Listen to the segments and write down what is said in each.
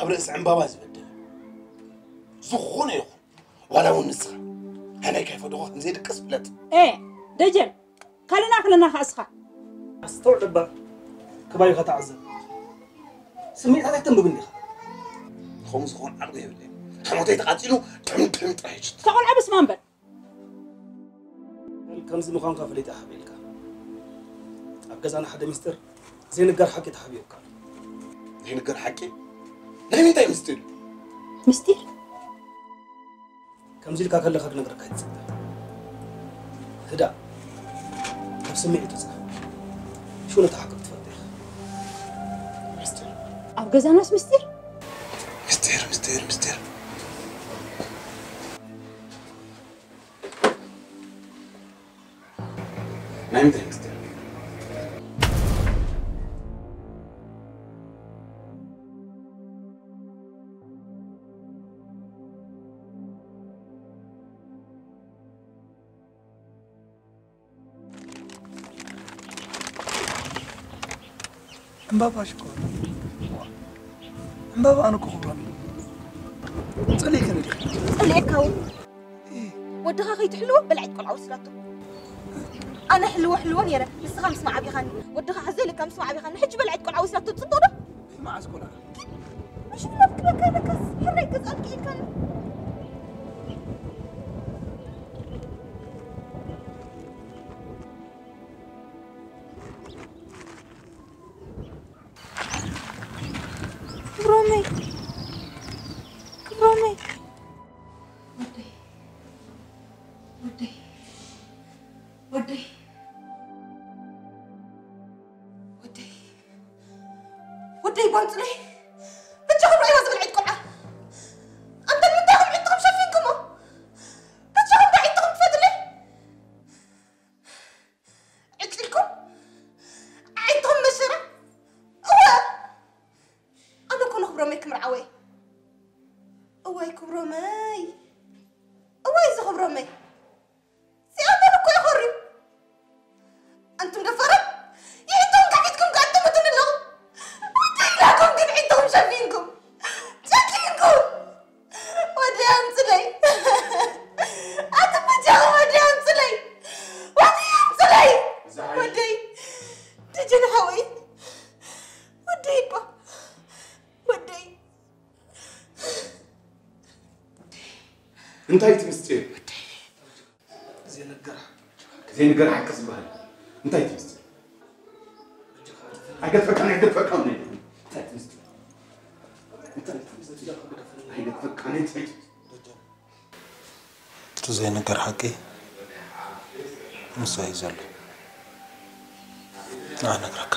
ኣብ ርእሲ ዕምባባ ዝበደለ ዝኾነ ይኹን፣ ዋላ እውን ንስኻ፣ ኣነ ከይፈተኹ ከም ዘይድቅስ ፍለጥ። ኤ፣ ደጀን፣ ካልእና ክለና ከኣ እስኻ። ኣስተውዕል እባ፣ ከባቢኻ ተዓዘብ። ስምዒታት ኣይተንብብን ዲኻ? ከምኡ ዝኾን ዓቕሚ የብለይን። ሓሞተይ ተቓጺሉ፣ ደምደም ጥራይ እዩ። እታ ቆልዓ ብስማ እምበር። ከምዚ ምዃንካ ፈሊጠ ሓቢእልካ። ኣብ ገዛና ሓደ ሚስጥር ዘይንገር ሓቂ ተሓቢኡካ ኣሎ። ዘይንገር ሓቂ? ናይ ምንታይ ምስጢር እዩ? ምስጢር? ከምዚ ኢልካ ከለኻ ክነግረካ ኣይትጽበ። ህዳእ፣ ካብ ስምዒት ውጻእ። ሽዑ ነታ ሓቂ ክትፈልጦ ኢኻ። ምስጢር? ኣብ ገዛናስ ምስጢር? ምስጢር፣ ምስጢር፣ ምስጢር። ናይ ምንታይ ምስጢር? ዕምባባ ሽኮር። ዕምባባ ኣነ እኮ ክብሎ እየ። ጸሊእክኒ ዲኺ? ጸሊኤካ እውን። እይ። ወድኻ ከይትሕልዎ በላዒት ቆልዓ ወሲዳቶ። ኣነ ሕልዎ ሕልዎ ነይረ፣ ንስኻ ምስ መዓቢኻኒ። ወድኻ ሕዘ ኢልካ ምስ መዓቢኻኒ፣ ሕጂ በላዒት ቆልዓ ወሲዳቶ ትጽቡቕ ዶ? መዓስ ቆልዓ? ምሽ ብናፍቅረካ ኢለካስ ሕራይ ገዝኣልኪ ኢልካኒ። ክብሮመይ፣ ክብሮመይ። ወደይ፣ ወደይ፣ ወደይ፣ ወደይ፣ ወደይ፣ ጓንጽለይ፣ በጃኹም ርኣይዋ ዝበልዐት ቆልዓ። ኣንተ ንምንታይ ኢኹም ዒንትኹም ሸፊንኩሞ? በጃኹም ዶ ዒንትኹም ትፈትለይ? ዕጭልኩም? ኣዒንትኹም መሸራ? እወ! ኣነ እኮ ንክብሮመይ ክምርዓወ እየ። እዋይ ክብሮመይ! እዋይ እዚ ክብሮመይ! ሲኣመር እኮ ይኾርዩ። ኣንቱም ደፋራት! ይዒንትኹም ከፊትኩም ከኣ ትጥምቱኒ ኣለኹም። እንታይ ኢላኩም ግን ዒንትኹም ሸፊንኩም? ጨኪንኩም! ወደይ ኣምፅለይ። ኣቲ በጃኹም ወደይ ኣምፅለይ። ወደይ ኣምፅለይ። እዛ ዓይኒ ወደይ። ደጀን ሓወይ። ወደይ እባ። ወደይ። እንታይ እቲ ምስጢር? ዘይንገር ሓቂ። ዘይንገር ሓቂ ዝበሃል እንታይ እዩ ምስጢር? ኣይገድፈካን፣ ኣይገድፈካን። እንታይ እዩ ምስጢር? እንታይ እዩ ምስጢር? ኣይገድፈካን፣ እንታይ እዩ? እቲ ዘይንገር ሓቂ ምስኡ እዩ ዘሎ። ንዓ ነግረካ።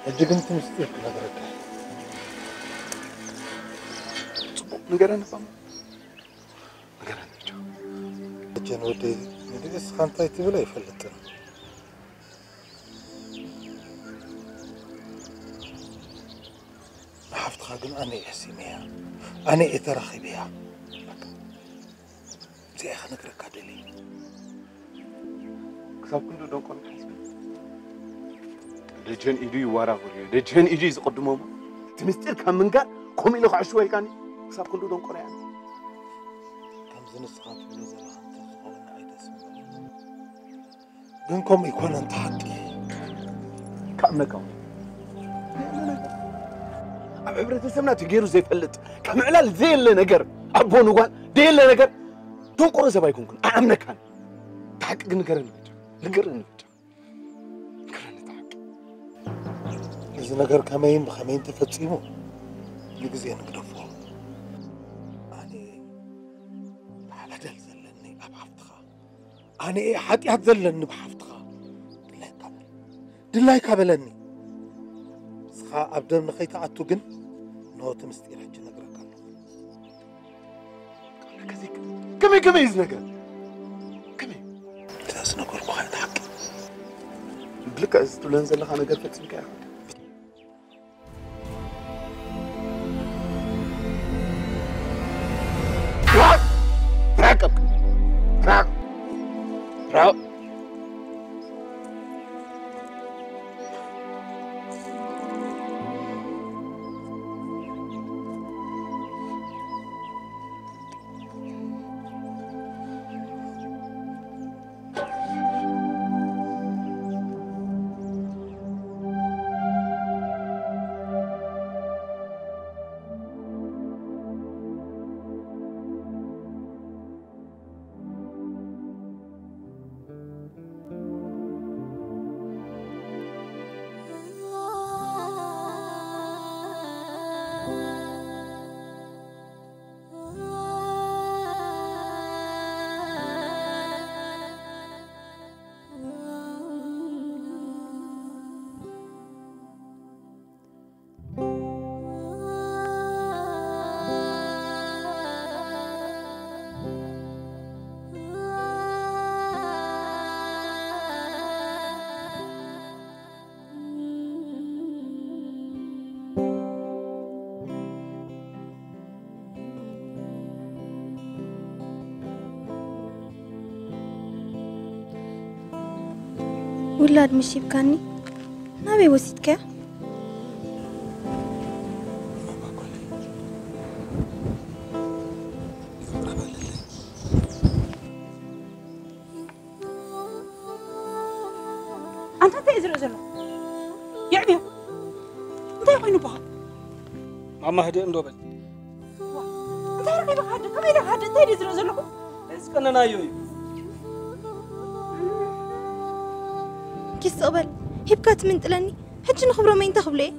ሕጂ ግን እቲ ምስጢር ክነግረካ እየ። ጽቡቕ፣ ንገረኒ እባ። ንገረኒ ሕጂ። ደጀን ወደይ፣ ንግዲ እስኻ እንታይ ትብል ኣይፈልጥን። ንሓፍትኻ ግን ኣነ እየ ሕሲመያ፣ ኣነ እየ ተራኺበያ። በቃ፣ እዚኣ እየ ክነግረካ ደልየ። ክሳብ ክንዱ ደንቆሮ ትሓስብ? ደጀን ኢዱ ይዋራወር እዩ፣ ደጀን ኢዱ እዩ ዝቕድሞ እሞ፣ እቲ ምስጢር ካብ ምንጋር ከምኡ ኢሉ ክዕሽዎ ኢልካኒ? ክሳብ ክንዱ ደንቆሮ እያ። ከምዚ ንስኻ ትብሎ ዘለኻ እንተዝኸውን ንዓይ ደስ ምበለኒ። ግን ከምኡ ኣይኮነን እቲ ሓቂ። ክኣምነካ እውን ኣብ ሕብረተሰብና ተገይሩ ዘይፈልጥ፣ ካብ ምዕላል ዘየለ ነገር፣ ኣቦ ንጓል ዘየለ ነገር፣ ደንቆሮ ሰብ ኣይኮንኩን፣ ኣይኣምነካን። እቲ ሓቂ ግን ንገረኒ በጃ፣ ንገረኒ በጃ፣ ንገረኒ እቲ ሓቂ። እዚ ነገር ከመይን ብኸመይን ተፈጺሙ ንግዜ ንግደፎ። ኣነ በደል ዘለኒ ኣብ ሓፍትኻ። ኣነ እየ ሓጢኣት ዘለኒ ብሓፍትኻ። ድላይካ በል። ድላይካ በለኒ። ንስኻ ኣብ ደም ንኸይትኣቱ ግን ኖ እቲ ምስጢር ሕጂ ነግረካ ኣለኹ። ከመይ ከመይ እዩ ዝነገር? ከመይ? እዛ ዝነገርኩኻ እያ ሓቂ። ብልክዕ እዚ ትብለን ዘለኻ ነገር ፈጺምካ ኢኻ። ራቕ! ራቕ! ራቕ! ራቕ! ውላድ ምሽ ሂብካኒ ናበይ ወሲድካያ? ኣንታ እንታይ እዩ ዝርኢ ዘሎ? የዕብዮ። እንታይ ኮይኑ በኻ? ማማ ህድእ እንዶ በል። እንታይ ረኺብካ ኣደ? ከመይ ኢለ ኣደ? እንታይ ድየ ዝርኢ ዘለኹ? እዚ ቀነናዮ እዩ። ኪስ ስቕ በል። ሂብካ ትምንጥለኒ። ሕጂ ንኽብሮመይ እንታይ ክብሎ እየ?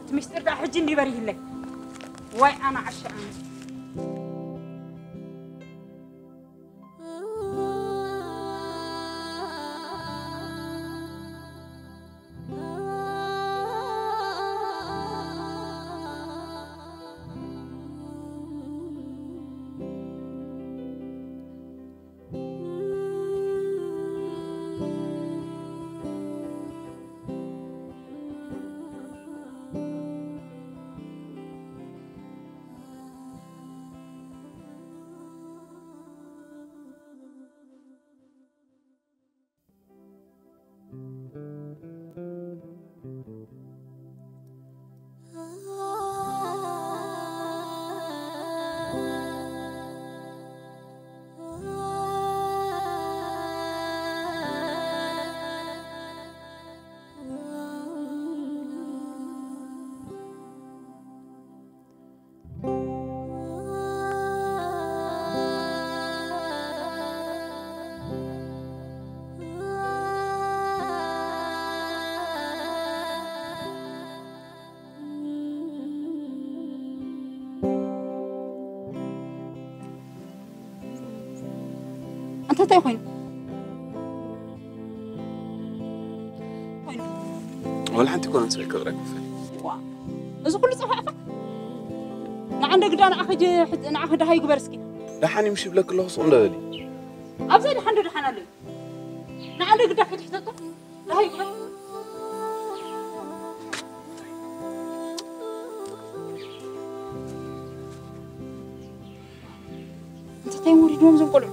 እቲ ሚስጢር ደኣ ሕጂ እንዲ በሪህለይ። ዋይ ኣነ ዓሻ ኣነ። ኣንታ እንታይ ኮይኑ? ኮይኑ? ወላ ሓንቲ ኮነ ስለ ክብረክ ፈል። ዋ፣ እዚ ኩሉ ጸፋዕፋ? ንዓንደ ግዳ ንዓኺ ድ-፣ ንዓኺ ደሃይ ግበር እስኪ። ደሓን እዩ ምሽ ይብለክ ኣለኹ፣ ስቕ እንዶ በሊ። ኣብዛ ደሓን ዶ ደሓን ኣሎ? ንዓንደ ግዳ ከይትሕተቶ? ደሃይ ግበር። እንተታይ ወሪድዎም እዞም ቆልዑ?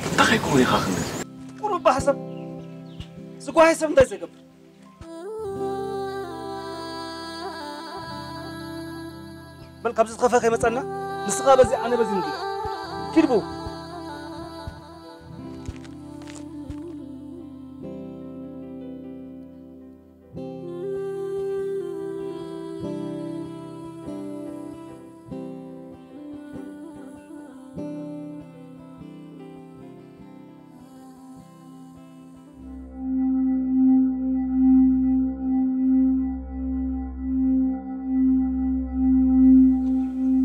እንታይ ከይከውን ኢኻ ክንብል? ቁሩብ ባህ ሰብ፣ ዝጓሃይ ሰብ እንታይ ዘገብር? በል ካብዚ ዝኸፈ ከይመጸና፣ ንስኻ በዚ ኣነ በዚ ንግዳ። ኪድ ብኡ።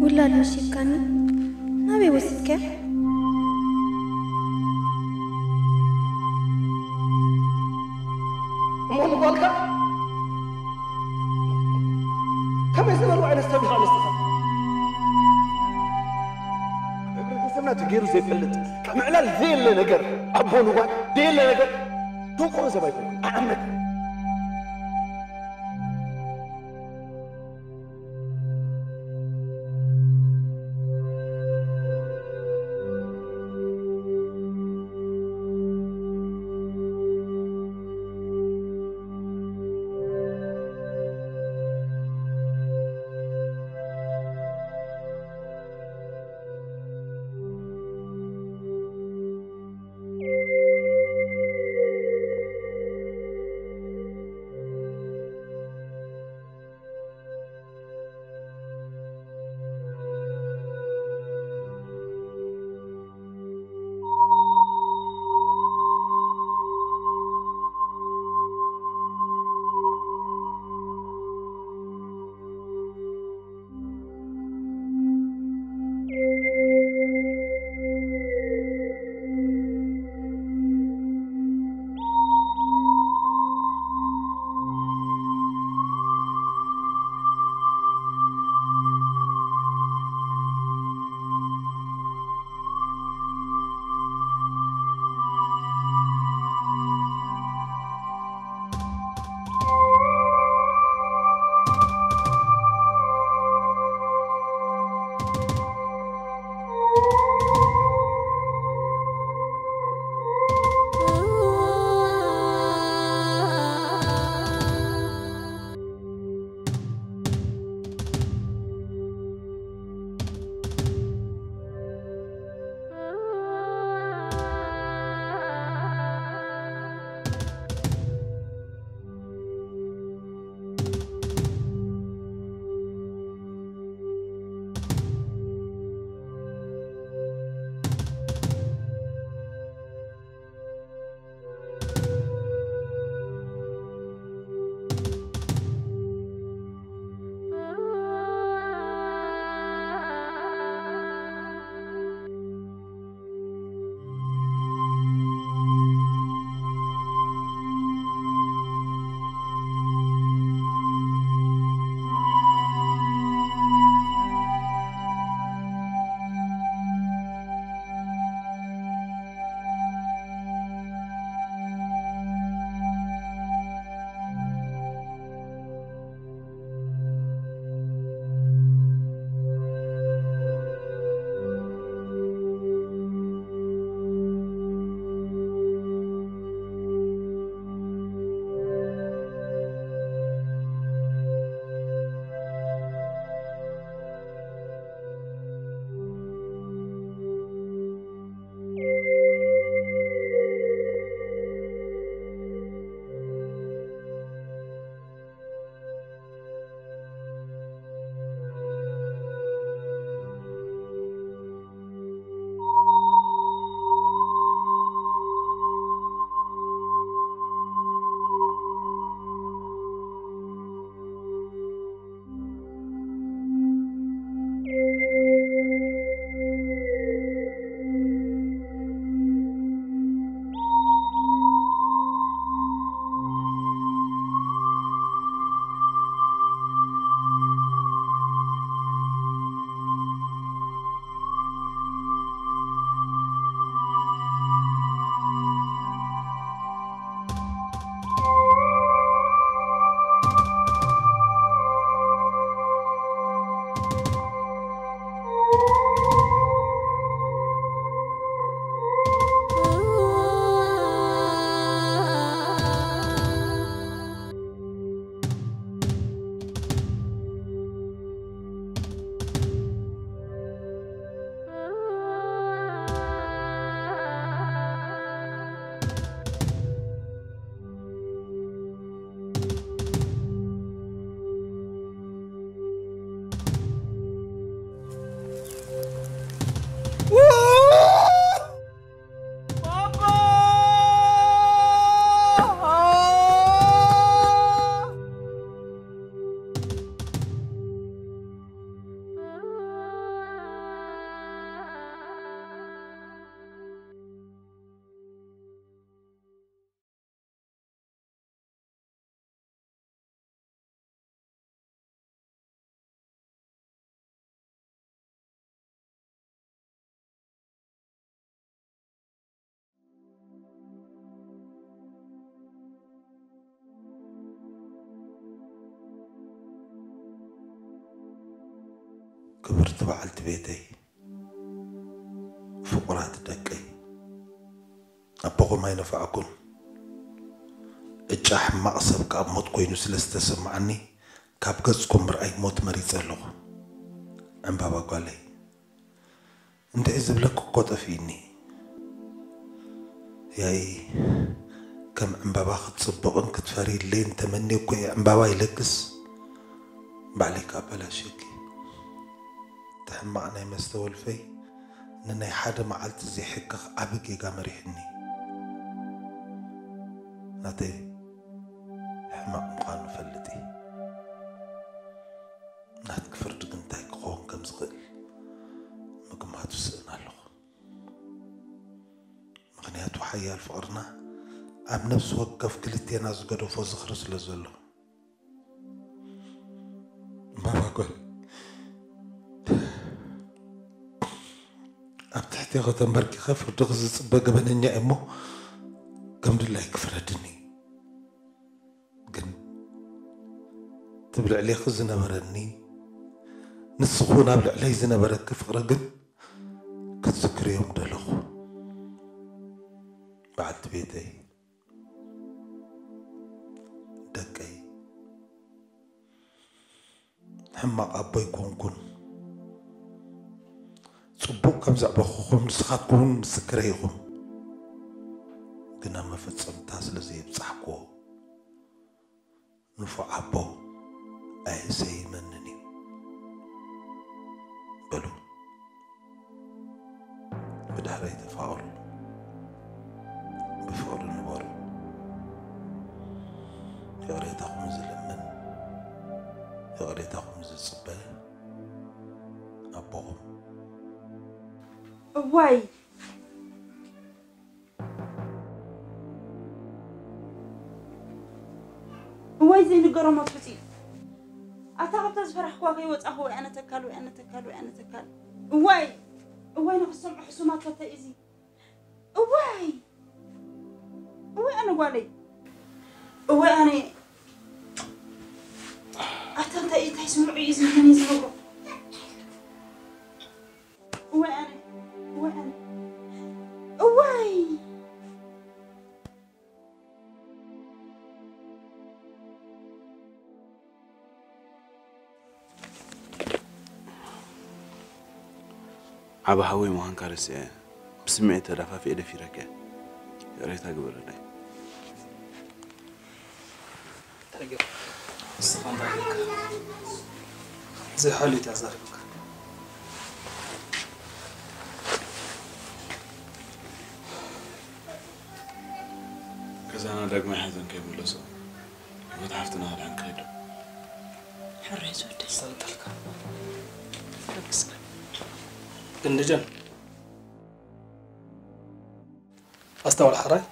ውላድ መሲልካኒ ናበይ ወሲድካያ? እሞ ንጓልካ ከመይ ዝበሉ ዓይነት ሰብ ኢኻ ንስኻ? ኣብ ሕብረተሰብና ተገይሩ ዘይፈልጥ፣ ካብ ምዕላል ዘየለ ነገር፣ ኣቦ ንጓል ዘየለ ነገር፣ ደንቆሮ ሰብ ኣይኮንኩን፣ ኣዕመት። ክብርቲ በዓልቲ ቤተይ፣ ፍቑራት ደቀይ፣ ኣቦኹም ኣይነፋዕኩን። እጫ ሕማቕ ሰብ ካብ ሞት ኮይኑ ስለ ዝተሰማዓኒ፣ ካብ ገጽኩም ምርኣይ ሞት መሪጸ ኣለኹ። ዕምባባ ጓለይ፣ እንድዒ ዝብለኪ እኮ ጠፊእኒ። ያኢ፣ ከም ዕምባባ ክትጽብቕን ክትፈርይለይን ተመንየ እኮ እየ ዕምባባ ይለግስ። ባዕለይ ከኣ ኣበላሽየኪ። እቲ ሕማቕ ናይ መስተ ወልፈይ ንናይ ሓደ መዓልቲ ዘይሕከኽ ዓቢ ጌጋ መሪሕኒ። ናተይ ሕማቕ ምዃኑ ፈልጥ እየ። ናትኪ ፍርዲ ግን እንታይ ክኸውን ከም ዝኽእል ምግማቱ ስእን ኣለኹ። ምኽንያቱ ሓያል ፍቕርና ኣብ ነፍሲ ወከፍ ክልቴና ዝገደፎ ዝኽሪ ስለ ዘሎ። ባባ ጓል፣ ኣብ ትሕቴ ከተንበርኪኸ ፍርድኺ ዝጽበ ገበነኛ እየ እሞ ከም ድላይኪ ፍረድኒ። ግን እቲ ብልዕሌኺ ዝነበረኒ፣ ንስኺ እውን ኣብ ልዕለይ ዝነበረኪ ፍቕሪ ግን ክትዝክርዮም ደለኹ። በዓልቲ ቤተይ፣ ደቀይ፣ ሕማቕ ኣቦ ኣይኮንኩን። ጽቡቕ ከም ዘዕበኹኹም ንስኻትኩም እውን ምስክረይ ኢኹም። ግን ኣብ መፈጸምታ ስለ ዘየብጻሕክዎ፣ ንፉዕ ኣቦ ኣየሰይመንን እዩ። በሉ፣ ብድሕረይ ተፋቐሩ፣ ብፍቕሪ ንበሩ። ይቕሬታኹም ዝልምን፣ ይቕሬታኹም ዝጽበ ኣቦኹም። እዋይ! እዋይ ዘይንገሮ ሞት ውፂ። ኣታ ካብታ ዝፈራሕክዋ ከይወፃኹ ወይ ኣነ ተካል፣ ወይ ኣነ ተካል፣ ወይ ኣነ ተካል። እዋይ! እዋይ ንኽሰምዑ ሕሱማት ከተይ እዚ። እዋይ! እዋይ ኣነ ጓለይ። እዋይ ኣነ። ኣታ እንታይ፣ እንታይ ስምዑ እዩ ዝህኒ ዝነግሮ? እዋይ ኣነ። እዋይ ኣነ። እዋይ! ዓቢ ሓወይ ምዃንካ ረሲዐ፣ ብስምዒት ተዳፋፊኤ ደፊረካ እየ። ይቕሬታ ግበረለይ። እንታይ ገይሩ? ንስኻ እንታይ ገይርካ? ዘይሓልዮት እያ ዛሪቡካ። ገዛና ዳግማይ ሓዘን ከይምለሶ፣ ህይወት ሓፍትና ክድሕን ክኸይድ። ሕራይ ዝወደይ። ሰልጠልካ። ግን ደጀን፣ ኣስተውዕል ሕራይ።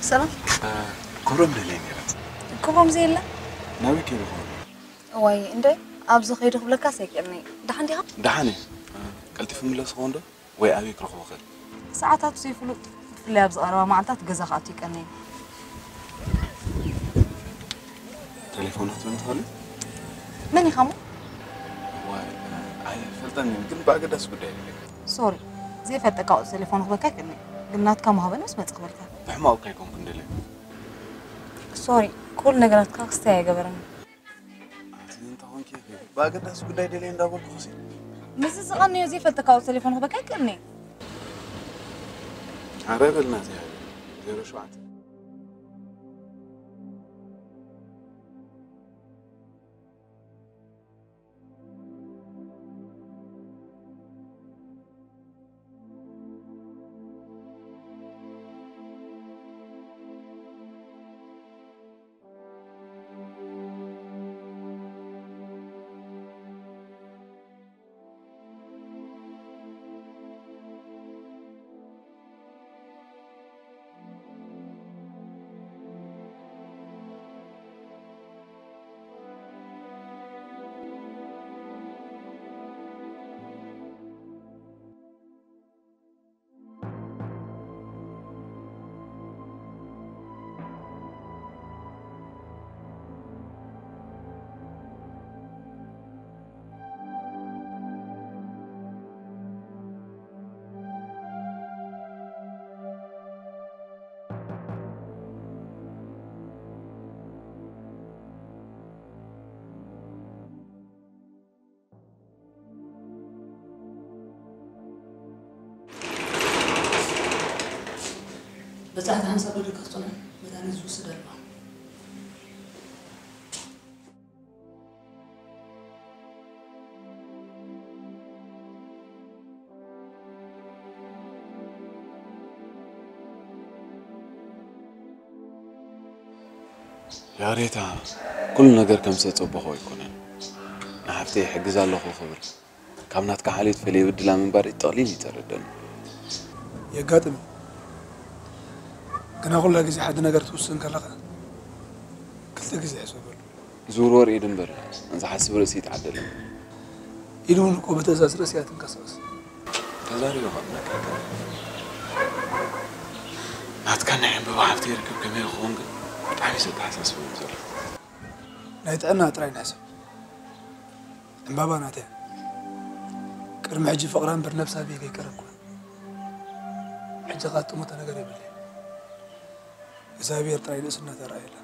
ሰላም። ክብሮም ደለየ ነይረ። ክብሮም ዘየለ? ናበይ ከይዱ ክብሮም? እዋይ እንደ ኣብዚ ከይዱ ክብለካ ሰይቅኒ። ደሓን ዲኻ? ደሓን እየ። ቀልጢፉ ምለስ ክኸውን ዶ? ወይ ኣበይ ክረኽቦ ክእል? ሰዓታቱ ዘይፍሉጥ፣ ብፍላይ ኣብዚ ቀረባ መዓልታት ገዛ ክኣቱ ይቀኒ። ቴሌፎኑ ክትብኒ ትኽእሊ? መን ኢኻ እሞ? እዋይ ኣይፈልጠን፣ ግን ብኣገዳሲ ጉዳይ ደለካ። ሶሪ፣ ዘይፈልጠካ ቁጽሪ ቴሌፎን ክበካ ይክእልኒ፣ ግን ናትካ መሃበኒ ምስ መጽእ ክበልካ። ብሕማቕ እኳ ኣይኮንኩን ደልየ። ሶሪ፣ ኩሉ ነገራትካ ክስተይ ኣይገበረኒ። ኣቲ እንተ ኾንኪ ብኣገዳሲ ጉዳይ ደልየ እንዳበልኩ ኸሲ። ምስዚ ዝቐንዮ ዘይፈልጠካ ቁጽሪ ቴሌፎን ክበካ ይክእልኒ። ኣረ በልና እዚኣ ዜሮ ሸውዓተ። በጻሕቲ ሓንሳብ ደቂ ክጽንዑ መድሃኒት ዝወስድ ኣለዋ። ያሬታ፣ ኩሉ ነገር ከም ዝተጸበኹ ኣይኮነን። ንሓፍተይ ይሕግዝ ኣለኹ ክብል ካብ ናትካ ሓልዮት ፈልየ ይብድላ ምንባር እዩ ጠቕሊል እዩ ተረደኒ። የጋጥም እዩ። ግና ኩላ ግዜ ሓደ ነገር ትውስን ከለኻ ክልተ ግዜ ሕሰበሉ። ዝውርወር ኢድ እምበር ዝሓስብ ርእሲ ይትዓደል። ኢድ እውን እኮ ብትእዛዝ ርእሲ እያ ትንቀሳቐስ። ተዛሪበ ከብለካ ይኽእል። ናትካ ናይ ዕምበባ ሃብቲ ይርከብ ከመይ ክኸውን ግን ብጣዕሚ ዘተሓሳስበኒ ዘሎ። ናይ ጥዕና ጥራይ ንሕሰብ። ዕምባባ ናተይ። ቅድሚ ሕጂ ፍቕራ እምበር ነብሳ ብኢደይ ቀረብኩዋ። ሕጂ ኻጥሙተ ነገር የብለይ። እግዚኣብሔር ጥራይ ንእስነታ ርኣየላ።